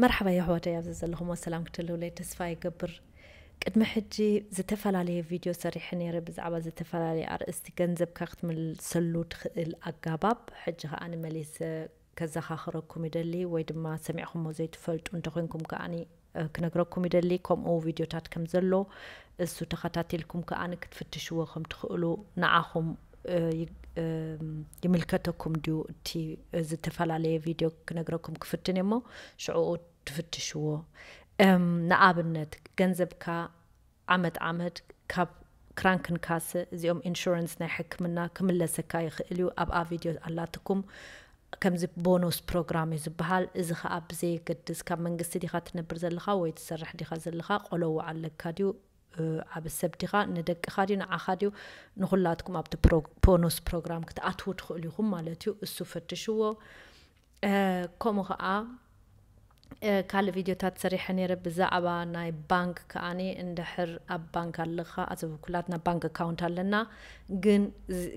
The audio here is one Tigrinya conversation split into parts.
መርሓባ የሕዋተይ፣ ኣብዚ ዘለኹም ሰላም ክትህልውለይ ተስፋ ይገብር። ቅድሚ ሕጂ ዝተፈላለየ ቪድዮ ሰሪሐ ነይረ ብዛዕባ ዝተፈላለየ ኣርእስቲ፣ ገንዘብካ ክትምልሰሉ ትኽእል ኣጋባብ። ሕጂ ከኣ ንመሊሰ ከዘኻኽረኩም ይደሊ፣ ወይ ድማ ሰሚዕኹሞ ዘይትፈልጡ እንተኾይንኩም ከኣ ክነግረኩም ይደሊ። ከምኡ ቪድዮታት ከም ዘሎ እሱ ተኸታቲልኩም ከኣ ክትፍትሽዎ ከም ትኽእሉ ንዓኹም ይምልከተኩም ድዩ እቲ ዝተፈላለየ ቪድዮ ክነግረኩም ክፍትን እሞ ሽዕኡ ትፍትሽዎ። ንኣብነት ገንዘብካ ዓመት ዓመት ካብ ክራንክንካሰ፣ እዚኦም ኢንሹረንስ ናይ ሕክምና፣ ክምለሰካ ይኽእል እዩ። ኣብኣ ቪድዮ ኣላትኩም። ከምዚ ቦኖስ ፕሮግራም እዩ ዝበሃል። እዚ ኸኣ ብዘየገድስ ካብ መንግስቲ ዲኻ ትነብር ዘለኻ ወይ ትሰርሕ ዲኻ ዘለኻ፣ ቆለዎ ኣለካ ድዩ፣ ዓቢ ሰብ ዲኻ፣ ንደቅኻ ድዩ፣ ንዓኻ ድዩ፣ ንኹላትኩም ኣብቲ ቦኖስ ፕሮግራም ክትኣትዉ ትኽእሉ ኢኹም ማለት እዩ። እሱ ፈትሽዎ። ከምኡ ኸዓ ካልእ ቪድዮታት ሰሪሐ ነይረ ብዛዕባ ናይ ባንክ ከኣኒ። እንድሕር ኣብ ባንክ ኣለኻ፣ ኣብ ኩላትና ባንክ ኣካውንት ኣለና፣ ግን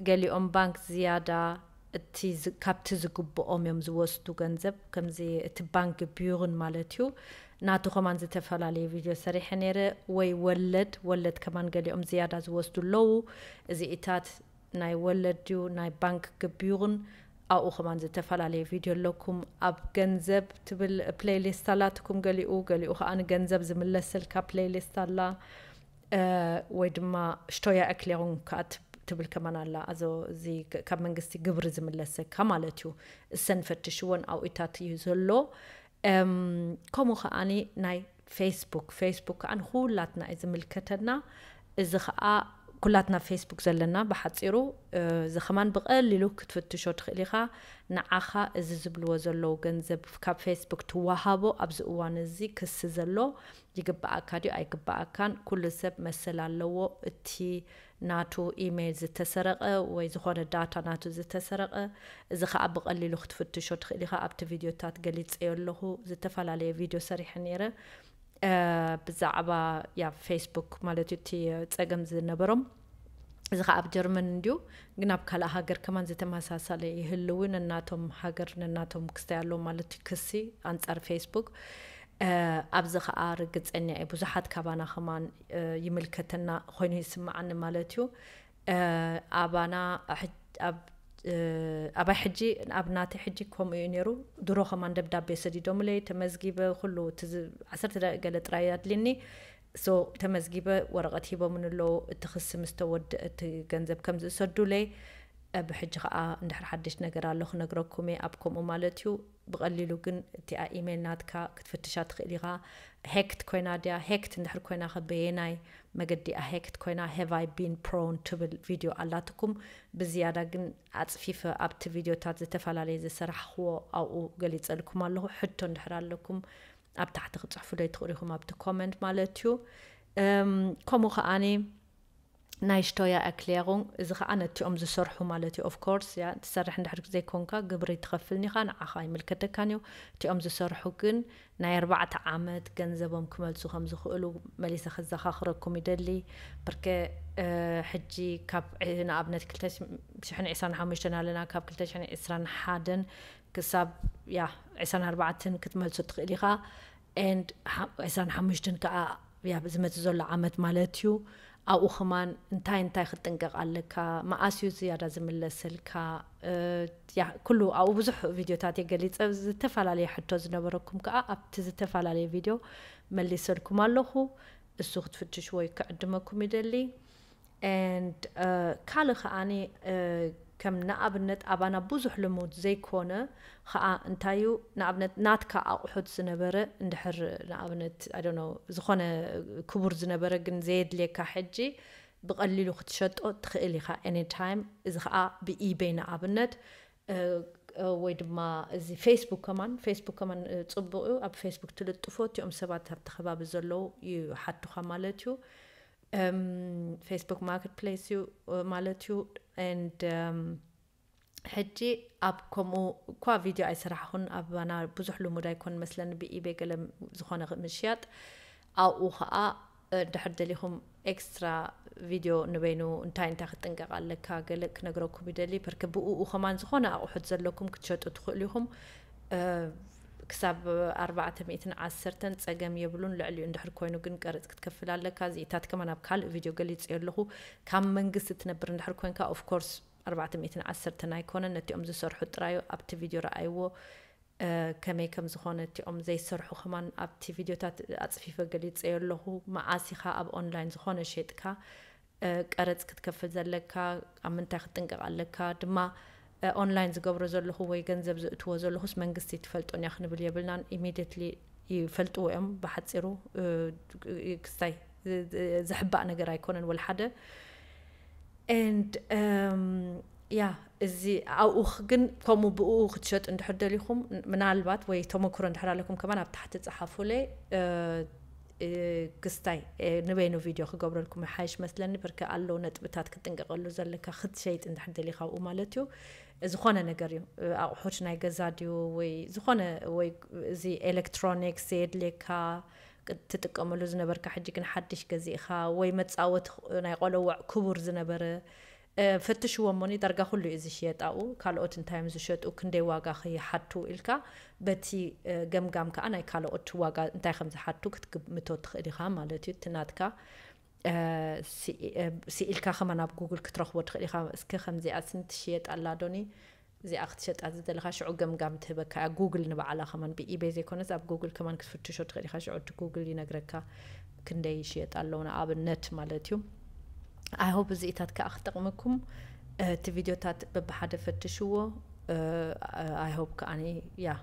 ገሊኦም ባንክ ዝያዳ እቲ ካብቲ ዝግብኦም እዮም ዝወስዱ ገንዘብ። ከምዚ እቲ ባንክ ቢዩርን ማለት እዩ፣ ናቱ ከማን ዝተፈላለየ ቪድዮ ሰሪሐ ነይረ። ወይ ወለድ ወለድ ከማን ገሊኦም ዝያዳ ዝወስዱ ኣለዉ። እዚኢታት ናይ ወለድ ድዩ ናይ ባንክ ግቢዩን ኣብኡ ከማን ዝተፈላለየ ቪድዮ ኣለኩም። ኣብ ገንዘብ ትብል ፕሌይሊስት ኣላትኩም፣ ገሊኡ ገሊኡ ከዓ ንገንዘብ ዝምለሰልካ ፕሌይሊስት ኣላ። ወይ ድማ ሽቶያ ኤክሌሩን ከዓ ትብል ከማን ኣላ። ኣዞ እዚ ካብ መንግስቲ ግብሪ ዝምለሰካ ማለት እዩ። እሰን ፈትሽወን ኣብኡታት እዩ ዘሎ። ከምኡ ከዓኒ ናይ ፌስቡክ፣ ፌስቡክ ከዓ ንኩላትና እዩ ዝምልከተና። እዚ ከዓ ኩላትና ፌስቡክ ዘለና ብሓፂሩ፣ እዚ ከማን ብቐሊሉ ክትፍትሾ ትኽእል ኢኻ። ንዓኻ እዚ ዝብልዎ ዘለዉ ገንዘብ ካብ ፌስቡክ ትወሃቦ ኣብዚ እዋን እዚ ክሲ ዘሎ ይግብኣካ ድዩ ኣይግብኣካን? ኩሉ ሰብ መሰል ኣለዎ። እቲ ናቱ ኢሜይል ዝተሰረቐ ወይ ዝኾነ ዳታ ናቱ ዝተሰረቐ፣ እዚ ከዓ ብቐሊሉ ክትፍትሾ ትኽእል ኢኻ። ኣብቲ ቪድዮታት ገሊፀዮ ኣለኹ። ዝተፈላለየ ቪድዮ ሰሪሐ ነይረ ብዛዕባ ያ ፌስቡክ ማለት እዩ፣ እቲ ፀገም ዝነበሮም። እዚ ከዓ ኣብ ጀርመን እንድዩ፣ ግን ኣብ ካልእ ሃገር ከማን ዝተመሳሳለ ይህልው። ነናቶም ሃገር ነናቶም ክስታይ ኣለዎም ማለት እዩ፣ ክሲ ኣንፃር ፌስቡክ። ኣብዚ ከዓ ርግፀኛ እየ ብዙሓት ካባና ከማን ይምልከተና ኮይኑ ይስምዓኒ ማለት እዩ። ኣባና ኣባይ ሕጂ፣ ኣብ ናተይ ሕጂ ከምኡ እዩ ነይሩ። ድሮ ከማን ደብዳቤ ሰዲዶምለይ፣ ተመዝጊበ ኩሉ ዓሰርተ ደቂቅ ገለ ጥራይ ኣድልኒ። ሶ ተመዝጊበ፣ ወረቐት ሂቦምን ኣለዉ። እቲ ክሲ ምስ ተወድአ እቲ ገንዘብ ከም ዝእሰዱለይ። ብሕጂ ከዓ እንድሕር ሓድሽ ነገር ኣሎ ክነግረኩም እየ ኣብ ከምኡ ማለት እዩ። ብቐሊሉ ግን እቲኣ ኢሜይል ናትካ ክትፍትሻ ትኽእል ኢኻ። ሄክት ኮይና ድያ? ሄክት እንድሕር ኮይና ከ በየናይ መገዲ እያ ሄክት ኮይና? Have I been prone ትብል ቪድዮ ኣላትኩም። ብዝያዳ ግን ኣፅፊፈ ኣብቲ ቪድዮታት ዝተፈላለየ ዝሰራሕኽዎ ኣብኡ ገሊፀልኩም ኣለኹ። ሕቶ እንድሕር ኣለኩም ኣብ ታሕቲ ክፅሕፉለይ ትኽእሉ ኢኹም ኣብቲ ኮመንት ማለት እዩ። ከምኡ ከዓኒ ናይ ሽቶያ ኤክሌሩን፣ እዚ ከዓ ነቲኦም ዝሰርሑ ማለት እዩ። Of course ያ ትሰርሕ እንድሕር ዘይኮንካ ግብሪ ትኸፍልን ኢኻ፣ ንዓኻ ኣይምልከተካን እዩ። እቲኦም ዝሰርሑ ግን ናይ ኣርባዕተ ዓመት ገንዘቦም ክመልሱ ከም ዝኽእሉ መሊሰ ከዘኻኽረኩም ይደሊ። ብርከ ሕጂ ካብ ንኣብነት ክልተ ሽሕን ዕስራን ሓሙሽተን ኣለና፣ ካብ ክልተ ሽሕን ዕስራን ሓደን ክሳብ ያ ዕስራን ኣርባዕተን ክትመልሶ ትኽእል ኢኻ። And ዕስራን ሓሙሽተን ከዓ ያ ዝመፅእ ዘሎ ዓመት ማለት እዩ። ኣብኡ ከማን እንታይ እንታይ ክትጥንቀቕ ኣለካ፣ መኣስ እዩ ዝያዳ ዝምለሰልካ፣ ያ ኩሉ ኣብኡ ብዙሕ ቪድዮታት እየ ገሊፀ። ዝተፈላለየ ሕቶ ዝነበረኩም ከዓ ኣብቲ ዝተፈላለየ ቪድዮ መሊሰልኩም ኣለኹ። እሱ ክትፍትሽዎ ክዕድመኩም ይደሊ። And ካልእ ከዓኒ ከም ንኣብነት ኣባና ብዙሕ ልሙድ ዘይኮነ ከዓ እንታይ እዩ፣ ንኣብነት ናትካ ኣቑሑት ዝነበረ እንድሕር ንኣብነት I don't know ዝኾነ ክቡር ዝነበረ ግን ዘየድልየካ ሕጂ ብቐሊሉ ክትሸጦ ትኽእል ኢኻ anytime። እዚ ከዓ ብኢቤይ ንኣብነት ወይ ድማ እዚ ፌስቡክ ከማን፣ ፌስቡክ ከማን ፅቡቕ እዩ። ኣብ ፌስቡክ ትልጥፎ እቲኦም ሰባት ኣብቲ ከባቢ ዘለዉ ይሓቱኻ ማለት እዩ። ፌስቡክ ማርኬት ፕሌስ እዩ ማለት እዩ። And ሕጂ ኣብ ከምኡ እኳ ቪድዮ ኣይሰራሕኹን፣ ኣባና ብዙሕ ልሙድ ኣይኮን መስለኒ ብኢቤ ገለ ዝኾነ ምሽያጥ። ኣብኡ ከዓ ድሕር ደሊኹም ኤክስትራ ቪድዮ ንበይኑ እንታይ እንታይ ክትጥንቀቕ ኣለካ ገለ ክነግረኩም ይደሊ። ፐርከ ብኡ ከማን ዝኾነ ኣቑሑት ዘለኩም ክትሸጡ ትኽእሉ ኢኹም። ክሳብ ኣርባዕተ ሚእትን ዓሰርተን ጸገም የብሉን። ልዕሊኡ እንድሕር ኮይኑ ግን ቀረጽ ክትከፍል ኣለካ። እዚኢታት ከማን ኣብ ካልእ ቪድዮ ገሊጽ ኣለኹ። ካብ መንግስቲ ትነብር እንድሕር ኮንካ of course ኣርባዕተ ሚእትን ዓሰርተን ኣይኮነን። ነቲኦም ዝሰርሑ ጥራዩ ኣብቲ ቪድዮ ረኣይዎ ከመይ ከም ዝኾነ። እቲኦም ዘይሰርሑ ከማን ኣብቲ ቪድዮታት ኣጽፊፈ ገሊጸ ኣለኹ። መዓስ ኢኻ ኣብ ኦንላይን ዝኾነ ሸጥካ ቀረጽ ክትከፍል ዘለካ፣ ኣብ ምንታይ ክትጥንቀቕ ኣለካ ድማ። ኦንላይን ዝገብሮ ዘለኹ ወይ ገንዘብ ዝእትዎ ዘለኹስ መንግስቲ ትፈልጦን እያ ክንብል የብልናን። ኢሚድየትሊ ይፈልጥዎ እዮም። ብሓፂሩ ክስታይ ዝሕባእ ነገር ኣይኮነን ወላ ሓደ። And ያ፣ እዚ ኣብኡ ግን ከምኡ ብኡ ክትሸጡ እንድሕር ደሊኹም፣ ምናልባት ወይ ተመክሮ እንድሕር ኣለኩም ከማን ኣብ ታሕቲ ጸሓፉለይ። ክስታይ ንበይኑ ቪድዮ ክገብረልኩም ይሓይሽ መስለኒ። ብርክ ኣለዉ ነጥብታት ክትጥንቀቐሉ ዘለካ ክትሸይጥ እንድሕር ደሊኻ ኣብኡ ማለት እዩ። ዝኾነ ነገር እዩ፣ ኣቑሑት ናይ ገዛ ድዩ ወይ ዝኾነ፣ ወይ እዚ ኤሌክትሮኒክስ ዘየድልየካ ትጥቀመሉ ዝነበርካ ሕጂ ግን ሓድሽ ገዚእኻ፣ ወይ መጻወቲ ናይ ቆለወዕ ክቡር ዝነበረ ፈትሽዎ እሞኒ ዳርጋ ኩሉ እዩ ዝሽየጥ ኣብኡ። ካልኦት እንታይ እዮም ዝሸጡ፣ ክንደይ ዋጋ ይሓቱ ኢልካ በቲ ገምጋም ከዓ ናይ ካልኦት ዋጋ እንታይ ከም ዝሓቱ ክትግምቶ ትኽእል ኢኻ ማለት እዩ። እቲ ናትካ ስኢልካ ከማን ኣብ ጉግል ክትረኽቦ ትኽእል ኢኻ። እስከ ከምዚኣ ስኒ ትሽየጥ ኣላ ዶኒ፣ እዚኣ ክትሸጣ ዝደለኻ ሽዑ ገምጋም ትህበካ እያ። ጉግል ንባዕላ ከማን ብኢቤይ ዘይኮነስ ኣብ ጉግል ከማን ክትፍትሾ ትኽእል ኢኻ። ሽዑ እቲ ጉግል ይነግረካ ክንደይ ይሽየጥ ኣለዉ ንኣብነት ማለት እዩ። I hope እዚኢታት ከዓ ክጠቕመኩም። እቲ ቪድዮታት በብሓደ ፈትሽዎ። I hope ከዓኒ ያ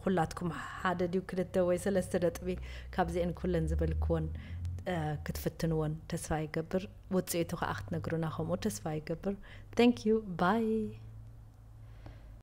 ኩላትኩም ሓደ ድዩ ክልተ ወይ ሰለስተ ነጥቢ ካብዚአን ኩለን ዝበልክወን ክትፍትንወን ተስፋ ይገብር። ውፅኢቱ ከዓ ክትነግሩና ከምኡ ተስፋ ይገብር። Thank you, bye።